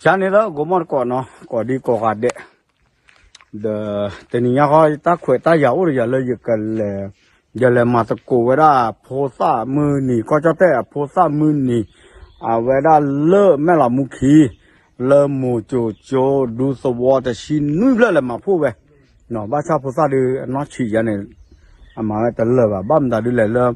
ကန့ၣ်လၢကိးမီၢ်တကိးနီၤ ကိးဒံကိးဂၤဒဲး, ဒီးတနံၤညါဃီ တၢ်ခွဲးတၢ်ယာ်အိၣ်ဒီးယၤလၢယကလဲၤ, ယလဲၤမၤသကိးဝဲဒၣ် ဖိသၣ်မုၢ်နံၤ ကီၢ်ကၠီၣ်တဲၣ်အဖိသၣ်မုၢ်နံၤ, အဝဲဒၣ်လၢမဲၢ်လးမူခံ, လၢမိၤစိၤကၠိ ဒူသဝီတဆံနွံဖျၢၣ်လဲၤမၤဖှိၣ်ဝဲ ဘၣ်ဆၣ်ဖိသၣ်ဒုးအနီၢ်ဆံးယါန့ၣ် အမၤဝဲတလၢာ်ဘၣ် ဘၣ်မတၤဒုးလဲၣ်လၢ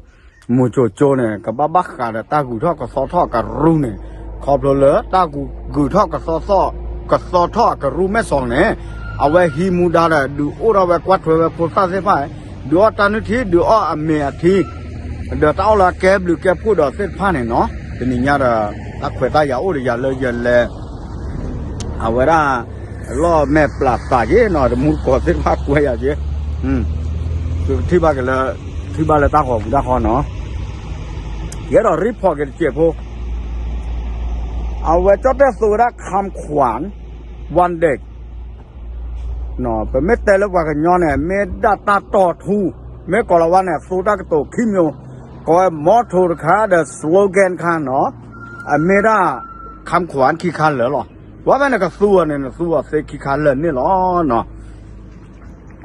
မိၤစိၤကၠိန့ၣ် ကဘၣ်ဘၣ်ဃးဒီးတၢ်ဂုၤထီၣ်ကသီထီၣ်ကရူၢ်န့ၣ်, ခီဖျိလၢတၢ်ဂုၤထီၣ်ကသီထီၣ်, ကသီထီၣ်အကရူၢ်မဲာ်စီၤန့ၣ်, အဝဲဟံးမူဒါဒီး ဒုးအိၣ်ထီၣ်ဝဲကွၢ်ထွဲဝဲဖိသၣ်သ့ၣ်တဖၣ်, ဒုးအီၣ်တၢ်နုၢ်ထံ ဒုးအီၣ်အမ့ၤအထံ ဒီးတၢ်အီၣ်လၢအကဲဘျုးကဲဖှိၣ်ဒီးသ့ၣ်တဖၣ်န့ၣ်နီၤ, တနံၤညါဒီး တၢ်ခွဲးတၢ်ယာ်အိၣ်ဒီးယၤလၢယလဲၤ အဝဲဒၣ် လီၢ်မဲာ်ပျၢ်သးက့နီၤ တမူတကိးသ့ၣ်တဖၣ်ကွဲးယၤက့, ကထံၣ်ဘၣ်က့ၤလၢ ထံၣ်ဘၣ်လၢတၢ်ဂီၤပူၤတၢ်ဃီနီၤ, ယအဲၣ်ဒိး report က့ၤတစဲးဖိ, အဝဲကၠီၣ်တဲၣ်သူဝဲဒၣ် คำขวัญวันเด็ก ပမ့ၢ်တဲလၢပှၤကညီန့ၣ် မ့ၢ်ဒၣ်တၢ်တီၢ်ထူ, မ့ၢ်ကိးလီၤဝဲန့ၣ် သူတၢ်ကတိၤခံမျိုး, ကိးဝဲ motto တခါဒီး slogan တခါနီၤ, အမ့ၢ်ဒၣ် คำขวัญ ခံခါလၢာ်လီၤ. ဝဲဖဲနကသူအီၤန့ၣ် နသူအီၤသ့ခံခါလၢာ်န့ၣ်လီၤနီၤ.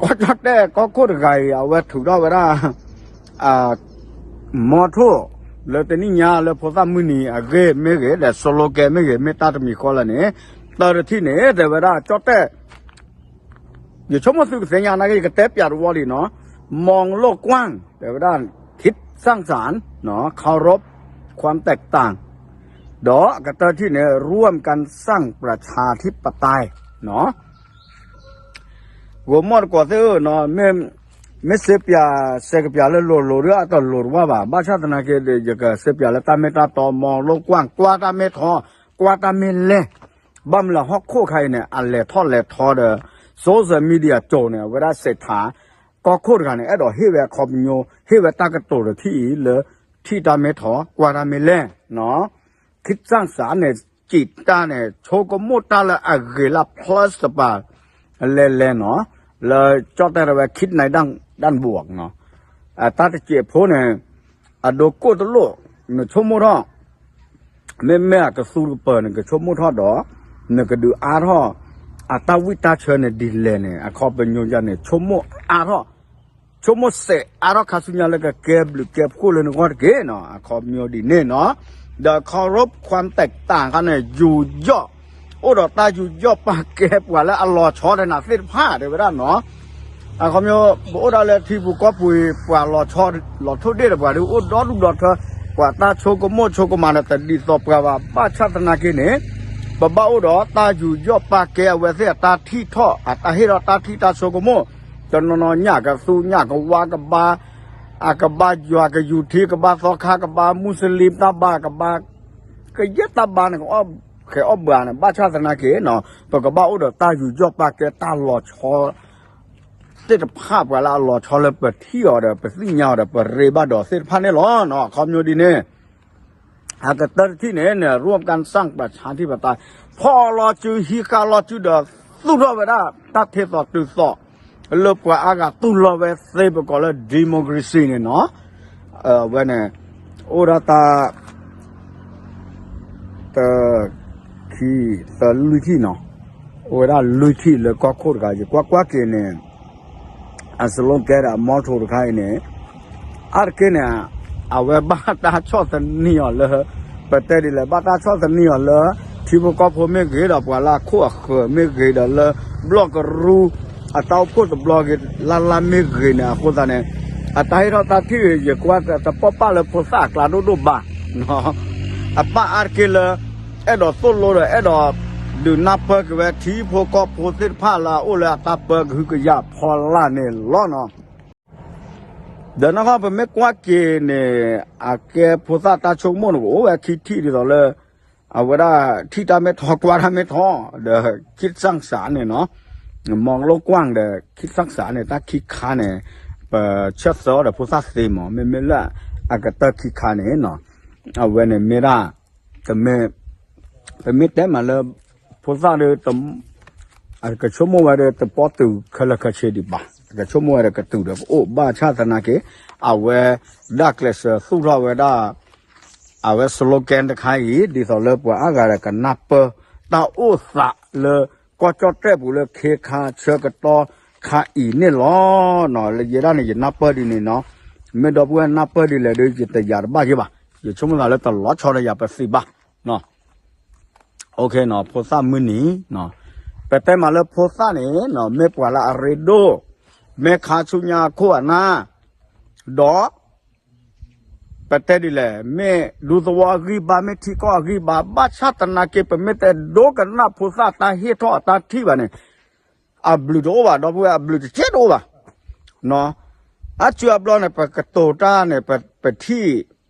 ကီၢ်ကၠီၣ်တဲၣ်ကီၢ်ခိၣ်တဂၤအံၤ အဝဲထုးထီၣ်ဝဲဒၣ် motto လၢတနံၣ်ညါလၢဖိသၣ်မုၢ်နံၤအဂ့ၢ်မ့ၢ်ဂ့ၤ ဒီး slogan မ့ၢ်ဂ့ၤ မ့ၢ်တၢ်တမံၤဃီလၢာ်န့ၣ်, တၢတထံၣ်န့ၣ် တဲဝဲဒၣ်ကၠီၣ်တဲၣ် ယဆိကမိၣ်သုကသ့ၣ်ညါနာ်က့ ယကတဲပၠးတဝီလံနီၤ, မီလိၣ်ကွၢ် တဲဝဲဒၣ် คิดสร้างสรรค์ เคารพความแตกต่าง ဒီးအကတၢၢ်ထံၣ်န့ၣ် ร่วมกันสร้างประชาธิปไตย ဂိၤမီၢ်တကိးသ့ၣ်ဧၢနီၤ, မ့ၢ်စ့ပၠး စဲးကပၠးလၢလိၤလိၤဒီးအတလိၤတဝၢ်ဘၣ်, ဘၣ်ဆၣ်သနာ်က့ဒီး ယကစ့ပၠးလၢတၢ်မ့ၢ်တၢ်တီ မီလိၣ်ကွၢ် ကွၢ်တၢ်မ့ၢ်ထီ ကွၢ်တၢ်မ့ၢ်လဲၢ်, ဘၣ်မနုၤလဲၣ်ဟီၣ်ခိၣ်ခါအံၤန့ၣ် အလဲၤထီၣ်လဲၤထီဒီး social media ကၠိန့ၣ် အဝဲဒၣ်စဲးထး ကီၢ်ခိၣ်တဂၤန့ၣ် အဲၣ်ဒိးဟ့ၣ်ဝဲအခီပညီ ဟ့ၣ်ဝဲတၢ်ကတိၤတထံၣ်အံၤလၢ ထံၣ်တၢ်မ့ၢ်ထီ ကွၢ်တၢ်မ့ၢ်လဲၢ်နီၤ, คิดสร้างสรรค์န့ၣ် စံးတၢ်န့ၣ် ဆိကမိၣ်တၢ်လၢအဂ့ၤလၢ plus တပၤ လဲၤလဲၤနီၤ, လၢကၠီၣ်တဲၣ်တဲဝဲ คิดในด้าน ด้านบวกနီၤ, အတၢ်တစဲးဖိန့ၣ် အဒိကိၣ်တလိၣ် နဆိကမိၣ်ထီၣ် မ့မ့ၢ်အကသူတကပၤန့ၣ် ကဆိကမိၣ်ထီၣ်ဒီး နကဒုးအါထီၣ် အတၢ်ဝံၣ်တၢ်ဆၢန့ၣ်ဒ်လဲၣ်န့ၣ် အခီပညီယၤန့ၣ် ဆိကမိၣ်အါထီၣ် ဆိကမိၣ်စဲးအါထီၣ်ခါဆူညါလၢကကဲဘျုးကဲဖှိၣ်လၢနဂီၢ်တက့ၢ်နီၤ, အခီပညီဒ်န့ၣ်နီၤ, ဒီး เคารพความแตกต่าง ခါန့ၣ် ယူးယီၣ် အိၣ်ဒီးတၢ်ယူးယီၣ်ပာ်ကဲပှၤလၢအလီၤဆီတနၤသ့ၣ်တဖၣ် တဲဝဲဒၣ်နီၤ အခီပညီ ပအိၣ်ဒၣ်လၢထံပူၤကီၢ်ပူၤအံၤ ပှၤလီၤဆီ လီၤထိၣ်ဒ့ၣ်ဒီးပှၤဒုးအိၣ်ဒီဒူၣ်ဒီထၢ ပှၤတၢ်ဆိကမိၣ်ဆိကမးန့ၣ် တဒ်သိးပှၤဘၣ် ဘၣ်ဆၣ်သနာ်က့န့ၣ် ပဘၣ်အိၣ်ဒီးတၢ်ယူးယီၣ်ပာ်ကဲအဝဲသ့ၣ်အတၢ်ထံၣ်ထီၣ် အတၢ်ဟ့ၣ်ထီၣ်တၢ်ထံၣ်တၢ်ဆိကမိၣ် တနီၤနီၤညၣ်ကသူညၣ်ကဝါကဘါ အကဘၣ်ယွၤကယူၤထံ ကဘၣ်သီခါ ကဘၣ်မူစလ့ၣ်တၢ်ဘါ ကဘၣ် ကယဲၢ်တၢ်ဘါန့ၣ် ကအီၣ်ဃဲးအီၣ်ဘှၤန့ၣ် ဘၣ်ဆၣ်သနာ်က့နီၤ ပကဘၣ်အိၣ်ဒီးတၢ်ယူးယီၣ်ပာ်ကဲတၢ်လီၤဆီ သ့ၣ်တဖၣ်ပှၤလၢအလီၤဆီလၢပထံၣ်အီၤဒီး ပသ့ၣ်ညါအီၤဒီး ပရ့ဘၣ်ဒီးသ့ၣ်တဖၣ်န့ၣ်လီၤနီၤ အခီပညီဒ်န့ၣ် အကတၢၢ်တထံၣ်န့ၣ်န့ၣ် ร่วมกันสร้างประชาธิปไตย ဖီၣ်လီၤစု ဟံးဃာ်လီၤစုဒီး သူၣ်ထီၣ်ဝဲဒၣ် တၢ်ထဲသိးတုၤသိး လၢပှၤအါဂၤသူၣ်လီၤဝဲသ့ပကိးလၢ democracy န့ၣ်နီၤ အဝဲန့ၣ် အိၣ်ဒၣ်တၢ် တ ခံ သၢ လွံၢ်ထံၣ်နီၤ အိၣ်ဝဲဒၣ်လွံၢ်ထံၣ်လၢကီၢ်ခိၣ်တဂၤ ယကွၢ်ကွၢ်က့ၤန့ၣ် အ slogan ဒီးအ motto တခါအံၤန့ၣ် အါတက့ၢ်န့ၣ် အဝဲဘၣ်တၢ်ဆီၣ်သနံးအီၤလၢ ပတဲဒ်လဲၣ် ဘၣ်တၢ်ဆီၣ်သနံးအီၤလၢ ထံဖိကီၢ်ဖိမ့ၢ်ဂ့ၤဒီး ပှၤလၢအခိၣ်အဃၢၤမ့ၢ်ဂ့ၤဒီး လၢဘျီၣ်ကရူၢ် အတၢ်အိၣ်ဖှိၣ်တဘျီဂ့ၤ လၢ်လၢ်မ့ၢ်ဂ့ၤန့ၣ် အဃိသတးန့ၣ် အတၢ်ဟ့ၣ်ထီၣ်တၢ်ထံၣ်ဂ့ၤ ယကွၢ်တပီၢ်ပၢ်လၢဖိသၣ်အကျါဒိၣ်ဒိၣ်ဘၣ် အပၢ်အါတက့ၢ်လၢ အဲၣ်ဒိးသိၣ်လိဒီး အဲၣ်ဒိးဒုးနၢ်ပၢၢ်က့ၤဝဲ ထံဖိကီၢ်ဖိသ့ၣ်တဖၣ်လၢအအိၣ်လၢအတၢ်ပၢကဟုကယာ်ဖီလာ်န့ၣ်လီၤနီၤ. ဒီးနီၢ်ကီၢ် ပမ့ၢ်ကွၢ်က့ၤန့ၣ် အကဲဖိသၣ်တၢ်ဆိကမိၣ်န့ၣ် ကအိၣ်ဝဲခံထံၣ်ဒ်သိးလၢ အဝဲဒၣ် ထံၣ်တၢ်မ့ၢ်ထီ ကွၢ်တၢ်မ့ၢ်ထီ ဒီး คิดสร้างสรรค์ န့ၣ်နီၤ မီလိၣ်ကွၢ်ဒီး คิดสร้างสรรค์ န့ၣ် တၢ်ခံခါန့ၣ် ပဆၢသၢအီၤဒီးဖိသၣ်သ့မး မ့မ့ၢ်လၢအကတၢၢ်ခံခါန့ၣ်နီၤ အဝဲန့ၣ်မ့ၢ်ဒၣ် တမ့ၢ် ပမ့ၢ်တဲမးလၢ ဖိသၣ်ဒီး အကဆိကမိၣ်ဝဲဒီး တပီၢ်တုၤခဲလၢာ်ခဲဆ့ဒံးဘၣ် အကဆိကမိၣ်ဝဲဒီးကတုၤဒီးကအိၣ် ဘၣ်ဆၣ်သနာ်က့ အဝဲဒၣ်ကျဲးစၢးသူၣ်ထီၣ်ဝဲဒၣ် အဝဲ slogan တခါအံၤ ဒ်သိးလၢပှၤအါဂၤဒီးကနၢ်ပၢၢ် တၢ်အိၣ်သးလၢ ကီၢ်ကၠီၣ်တဲၣ်ပူၤလၢခ့ခါဆၢကတီၢ်ခါအံၤန့ၣ်လီၤ. ယဲဒၣ်န့ၣ် ယနၢ်ပၢၢ်ဒ်န့ၣ်နီၤ, မ့ၢ်ဒီပုၢ်ဝဲၢ်နၢ်ပၢၢ်ဒ်လဲၣ်ဒီး ယတယာ်တဘၣ်က့ၤဘၣ်, ယဆိကမိၣ်သးလၢတလီၤဆီဒီးယၤပသံးဘၣ် ဖိသၣ်မုၢ်နံၤ, ပတဲမးလၢဖိသၣ်န့ၣ် မ့ၢ်ပှၤလၢအရ့ဒိၣ်, မ့ၢ်ခါဆူညါအခိၣ်အနၢ်, ဒီး ပတဲဒ်လဲၣ်, မ့ၢ်ဒူသဝီအဂံၢ်ဘါ, မ့ၢ်ထံကီၢ်အဂံၢ်ဘါ, ဘၣ်ဆၣ်သနာ်က့ ပမ့ၢ်တဒိကနၣ်ဖိသၣ်တၢ်ဟ့ၣ်ထီၣ်အတၢ်ထံၣ်ဘၣ်န့ၣ်, အဘျုးတအိၣ်ဘၣ်, ဒီပုၢ်ဝဲၢ် အဘျုးတကဲတအိၣ်ဘၣ်. အါစုအါဘျီန့ၣ် ပကတိၤတၢ်န့ၣ် ပထံၣ်,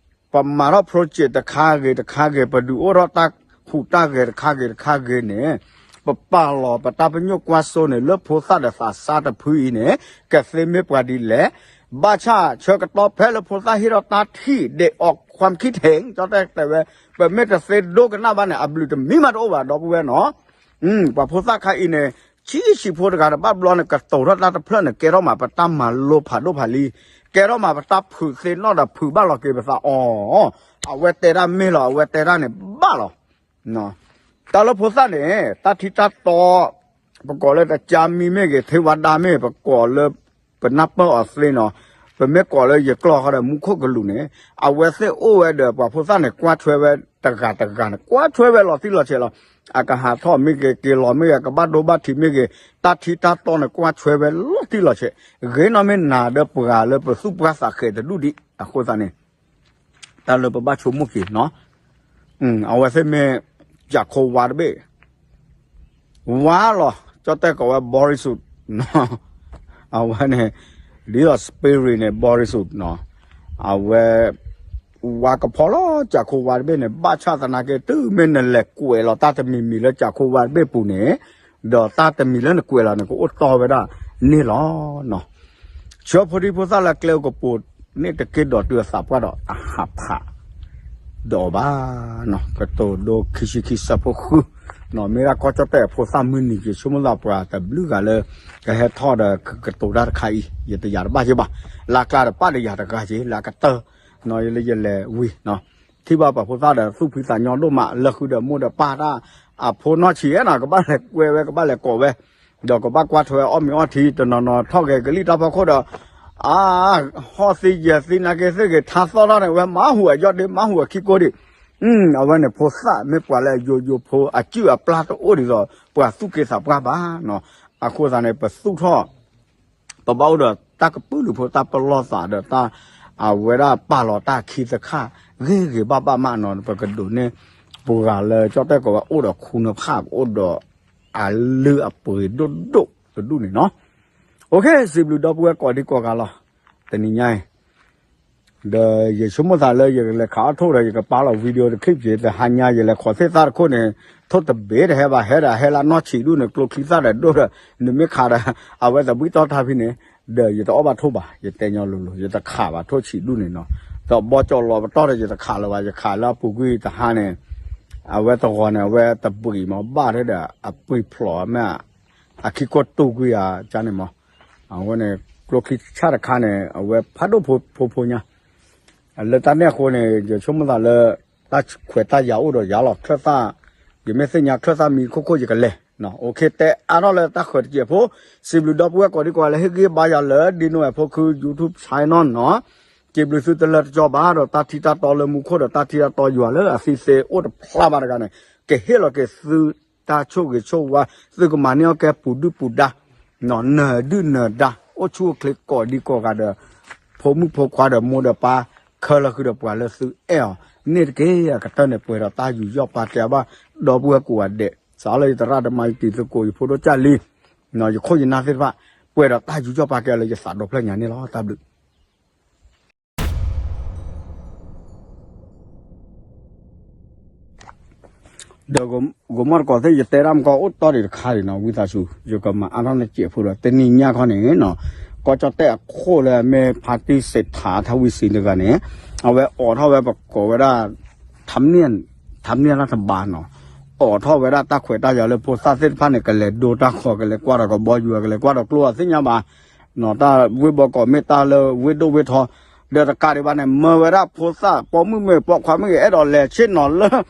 ပမၤထီၣ် project တခါဂ့ၤတခါဂ့ၤ, ပဒုးအိၣ်ထီၣ်တၢ်ဟူးတၢ်ဂဲၤတခါဂ့ၤတခါဂ့ၤန့ၣ်, ပပာ်လီၤပတၢ်ပညိၣ်ကွၢ်စိန့ၣ် လၢဖိသၣ်ဒီးသးစၢ်တဖုအံၤန့ၣ် ကသ့မ့ၢ်ပှၤဒ်လဲၣ်. ဘၣ်ဆၣ်ဆၢကတီၢ်ဖဲလၢဖိသၣ်ဟ့ၣ်ထီၣ်တၢ်ထံၣ် ဒဲးအီၤခွါခံထံး ကၠီတဲတဲဝဲ, ပမ့ၢ်တသ့ဒိကနၣ်ဘၣ်န့ၣ် အဘျုးတမံၤမးတအိၣ်ဘၣ် ဒီပုၢ်ဝဲၢ်နီၤ. ပှၤဖိသၣ်ခါအံၤန့ၣ် ဆံးဆံးဖိတဂၤဒီး ဘၣ်ဘျီန့ၣ် ကတိၤထီၣ်တၢ်တဖျၢၣ်န့ၣ် ကဲထီၣ်မးပတၢ်မၤလိဖးဒိၣ်ဖးလံ, ကဲထီၣ်မးပတၢ်ဖုးသ့ၣ်နီၣ်ဒီးဖုးဘၣ်လီၤက့ၤပသးအီၤ, အဝဲတဲတၢ်မ့ၢ်လီၤ, အဝဲတဲတၢ်န့ၣ်ဘၣ်လီၤ. တၢ်လၢဖိသၣ်န့ၣ် တၢ်ထံတၢ်တီ ပကိးလၢတကၢမံမ့ၢ်ဂ့ၤ, ထေဝါဒၣ်မ့ၢ်ဂ့ၤ, ပကိးလၢ ပနၢ်ပၢၢ်အီၤသ့နီၤ, ပမ့ၢ်ကိးလၢယကျိာ်ဃီဒီး မူခိၣ်ကလူးန့ၣ် အဝဲသ့ၣ်အိၣ်ဝဲဒီး ပှၤဖိသၣ်န့ၣ် ကွၢ်ထွဲဝဲတဂၤတဂၤန့ၣ် ကွၢ်ထွဲဝဲလီၤတံၢ်လီၤဆဲးလီၤ. အကဟးထီၣ်မ့ၢ်ဂ့ၤ, က့ၤလီၤမ့ၢ်ဂ့ၤ, ကဘၣ်ဒိဘၣ်ထံးမ့ၢ်ဂ့ၤ, တၢ်ထံတၢ်တီန့ၣ် ကွၢ်ထွဲဝဲလီၤတံၢ်လီၤဆဲး, ဂ့ၤနီၢ်မ့ၢ်နၤဒီးပှၤလၢပသူၣ်ပှၢ်သးဃဲးတဒူၣ်ဒံးအဃိသတးန့ၣ် တၢ်လၢပဘၣ်ဆိကမိၣ်က့ၤနီၤ, အဝဲသ့ၣ်မ့ၢ် ကၠးခိဝါတဘ့ၣ်, ဝါလီၤ, ကၠီတဲကိးဝဲ body suit, အဝဲန့ၣ် ဒ်သိး spirit န့ၣ် body suit နီၤ, အဝဲ ဝါကဖီလီၤ ကၠးခိဝါတဘ့ၣ်န့ၣ် ဘၣ်ဆၣ်သနာ်က့ တုၤမ့ၢ်နလဲၤကွဲးလီၤတၢ်တမံၤမံၤလၢကၠးခိဝါတဘ့ၣ်ပူၤန့ၣ်, ဒီးတၢ်တမံၤလၢနကွဲးလီၤန့ၣ် ကအိၣ်တီၢ်ဝဲဒၣ်န့ၣ်လီၤ. ဆၢဖိဒံဖိသၣ်လၢကျဲအိၣ်ကပူၤန့ၣ် တက့ၢ်ဒီးတုၤအသးပှၢ်ဒီးအဟးဖး ဒီးအီၤဘၣ်နီၤ, ကတိၤဒိခံဆံခံဆၢဖိဃု, နီၤ မ့ၢ်ဒၣ်ကီၢ်ကၠီၣ်တဲၣ်အဖိသၣ်မုၢ်နံၤက့ၤ ဆိကမိၣ်သးပှၤတဘျုးဂၤလၢ ကဟဲထီၣ်ဒီးကတိၤတၢ်တခါအံၤ ယတယာ်တဘၣ်က့ၤဘၣ်, လၢအကျါဒီးပၢ်ဒီးယၤတဂၤက့ၤ လၢအကတၢၢ်, နီၤ ယလၢယလဲၤဝံၤနီၤ, ထံၣ်ဘၣ်ပှၤဖိသၣ်ဒီးသူၣ်ဖှံသးညီဒိၣ်မး လၢဃုာ်ဒီးမိၢ်ဒီးပၢ်တၢ် အဖိနီၢ်ဆံးနီၤ ကဘၣ်လဲၤကွဲဝဲ ကဘၣ်လဲၤကိးဝဲ ဒီးကဘၣ်ကွၢ်ထွဲအီၣ်မ့ၤအီထံ တနီၤနီၤထီၣ်ဂဲၤကလံၣ်တၢ်ဖီခိၣ်ဒီး အါ ဟီၣ်သံယဲၢ်သံနာ်က့ သ့ၣ်ဂ့ၤထါသီၣ်ထီၣ်န့ၣ် ဝဲမၤဟူးအယီၢ်ဒ့ မၤဟူးအခံကိးဒံး, အဝဲန့ၣ်ဖိသၣ်မ့ၢ်ပှၤလၢအယိယိဖိ အစုၣ်အပျၢ်တအိၣ်ဒ်သိး ပှၤသူၣ်က့သးပှၢ်ဘၣ်နီၤ, အဃိသတးန့ၣ် ပသူၣ်ထီၣ် ပဘၣ်အိၣ်ဒီးတၢ်ကပုာ်လုးဖိ တၢ်ပလီၢ်သးဒီးတၢ် အဝဲဒၣ်ပာ်လီၤတၢ်ခံသခါ ဂ့ၤဂ့ၤဘၣ်ဘၣ်မးနီၤ, ပကဒိးန့ၢ် ပှၤလၢကၠီၣ်တဲၣ်ကိးဝဲအိၣ်ဒီးခူနဖၣ် ကအိၣ်ဒီးအလုၢ်အပှ့ၤဒိၣ်ဒိၣ်တဒူၣ်န့ၣ်နီၤ. အိၣ်ခ့ စံးဘျုးဒီပုၢ်ဝဲၢ်ကိးဒံကိးဂၤလီၤ. တနံၤညါအံၤ ဒီးယဆိကမိၣ်သးလၢယကလဲၤခးအီၣ်ထိၣ်ဒီး ယကပာ်လီၤ video တခ့ၣ်ပျ့ၤ တဟါညါယလဲၤခိးသ့ၣ်သၣ်တခိၣ်န့ၣ် ထိၣ်တဘ့ၣ်တဟဲဘၣ် ဟဲဒီးဟဲလၢနီၢ်ဆံးဒူၣ်န့ၣ် ကျိချံသၣ်ဒီးဒိၣ်ဒီး နမ့ၢ်ခးဒီး အဝဲသဘှံးတီၢ်ထါဖဲန့ၣ် ဒီးယတအီၣ်ဘၣ်ထိၣ်ဘၣ် ယတဲညီလိၤလိၤ ယတခးဘၣ်ထိၣ်ဆံးဒူၣ်န့ၣ်နီၤ, ဒီးဘီကၠီလီၤပတီၢ်ဒီး ယတခးလၢၤဘၣ် ယခးလၢအပူၤကွံာ်တဟါန့ၣ် အဝဲတဂီၤန့ၣ် အဝဲတဘှံးမး ဘၣ်ထဲဒီးအပှ့ၤဖျိးမ့ၢ် အခံကိၢ်တူာ်ကွံာ်ဧါန့ၣ်မး, အဝဲန့ၣ် ကျိချံဆၣ်တခါန့ၣ် အဝဲဖးဒိၣ်ဖိဖိဖိညါ လၢတၢ်န့ၣ်အဃိန့ၣ် ယဆိကမိၣ်သးလၢ တၢ်ခွဲးတၢ်ယာ်အိၣ်ဒီးယၤလီၤ ချၢၣ်သၣ်, ယမ့ၢ်သ့ၣ်ညါချၢၣ်သၣ်မံၤခိၣ်ခိၣ်ယကလဲၤ, အိၣ်ခ့ တဲအါထီၣ်လၢတၢ်ဃၢၤတစဲးဖိ, စံးဘျုးဒီပုၢ်ဝဲၢ်ကိးဒံကိးဂၤလၢဟ့ၣ်ဂံၢ်ဘါယၤလၢ ဒ့နိဝဲၢ်ဖိခု YouTube channel နီၤ, စံးဘျုးသုတလၢတကၠီဘၣ်ဒီး တၢ်ထံတၢ်တီလၢမူခိၣ်ဒီး တၢ်ထံတၢ်တီယွၤလၢအသံသ့အိၣ်တဖျါဘၣ်တဂၤန့ၣ် ကဟ့ၣ်လီၤက့ၤသု တၢ်ဆိၣ်ဂ့ၤဆိၣ်ဝါ, သုကမၤန့ၢ်အီၣ်ကဲပူၤဒုၣ်ပူၤဒါ, နၢၤဒုၣ်နၢၤဒါ, အိၣ်ဆူၣ်အိၣ်ချ့ကိးဒံကိးဂၤဒီး ဖိမုၣ်ဖိခွါဒီးမိၢ်ဒီးပၢ် ခဲလၢာ်ဃုာ်ဒီးပှၤလၢသုအဲၣ်အီၤန့ၣ်တက့ၢ်. အကတၢၢ်န့ၣ် ပှဲၤဒီးတၢ်ယူးယီၣ်ပာ်ကဲဘၣ် ဒီပုၢ်ဝဲၢ်ကိးဂၤဒဲး, စးလၢယသရၣ်သမါ ယတံၤသကိး ယဖိဒိၣ်ကၢ်လံ, ယခိၣ်ယနၢ်သ့ၣ်တဖၣ် ပှဲၤဒီးတၢ်ယူးယီၣ်ပာ်ကဲလၢယသးဒီဖျၢၣ်ညါန့ၣ်လီၤ. တၢ်ဘျုး ဒီးဂီၤမီၢ်တကိးသ့ၣ် ယတဲဒၣ်မကီၢ်အိၣ်တီၢ်ဒံးတခါဒံးနီၤ ဝံသးစူၤ ယကမၤအါထီၣ်န့ၢ်စဲးဖိဒီး တနံၤညါခီန့ၣ်နီၤ ကီၢ်ကၠီၣ်တဲၣ်အခိၣ်လၢအမ့ၢ်ဖါတံၢ်စ့းထးထါဝံစံးတဂၤန့ၣ် အဝဲအိးထီၣ်ဝဲပကိးဝဲဒၣ် ထါမန့ၢ် ထါမန့ၢ်လၢတဘါနီၤ အိးထီၣ်ဝဲဒၣ်တၢ်ခွဲးတၢ်ယာ်လၢဖိသၣ်သ့ၣ်တဖၣ်န့ၣ် ကလဲၤဒိတၢ်ဃီ ကလဲၤကွၢ်ဒီးကဘီယူၤ ကလဲၤကွၢ်ဒီးကျိအသ့ၣ်ညါဘၣ် နီၤ တၢ်ဝ့ၢ်ဘီကီးမ့ၢ်တၢ်လၢဝ့ၢ်ဒိၣ်ဝ့ၢ်ထီ ဒီးတကးဒံးဘၣ်န့ၣ် မၢဝဲဒၣ်ဖိသၣ်ပိာ်မုၣ်မ့ၢ်ပိာ်ခွါမ့ၢ်ဂ့ၤ အဲၣ်ဒိးလဲၤဆ့ၣ်နီၤလၢ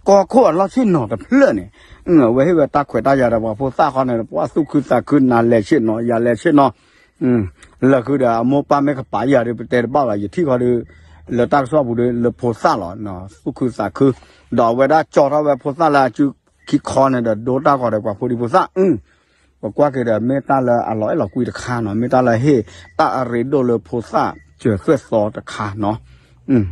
ကီၢ်ခိၣ်အလီၢ်ဆ့ၣ်နီၤတဖျၢၣ်န့ၣ်, အဝဲဟ့ၣ်ဝဲတၢ်ခွဲးတၢ်ယာ်ဒီးပှၤဖိသၣ်ဃီန့ၣ် ပှၤသူၣ်ခုသးခု နၤလဲၤဆ့ၣ်နီၤ ယၤလဲၤဆ့ၣ်နီၤ, လၢာ်ခုဒီးအမိၢ်ပၢ်မ့ၢ်ကပာ်ယၤဒီး ပတဲတဘၣ်လီၤ ယထံၣ်ဃီဒီး လၢတၢ်ကစီၣ်ပူၤဒီး လၢဖိသၣ်လီၤ သူၣ်ခုသးခု, ဒီးအဝဲဒၣ်ကၠီထီၣ်ဝဲဖိသၣ်လၢအစုခံခီန့ၣ်ဒီး ဒိတၢ်ဂီၤဒီးပှၤဖိဒံဖိသၣ် ပကွၢ်က့ၤဒီး မ့ၢ်တၢ်လၢအလီၤအဲၣ်လီၤကွံတခါနီၤ, မ့ၢ်တၢ်လၢဟ့ၣ်တၢ်အရ့ဒိၣ်လၢဖိသၣ်စၢၤသွဲၣ်သီတခါနီၤ,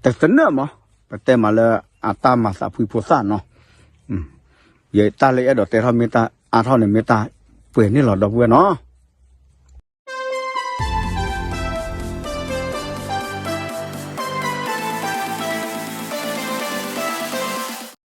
တသနၢၣ်မး, ပတဲမးလၢအတၢ်မၤသးဖှံဖိသၣ်နီၤ, ယတၢ်လၢအဲၣ်ဒိးတဲထီၣ်မ့ၢ်တၢ်အါထီၣ်န့ၣ် မ့ၢ်တၢ်ပှဲၤန့ၣ်လီၤ ဒီပုၢ်ဝဲၢ်နီၤ.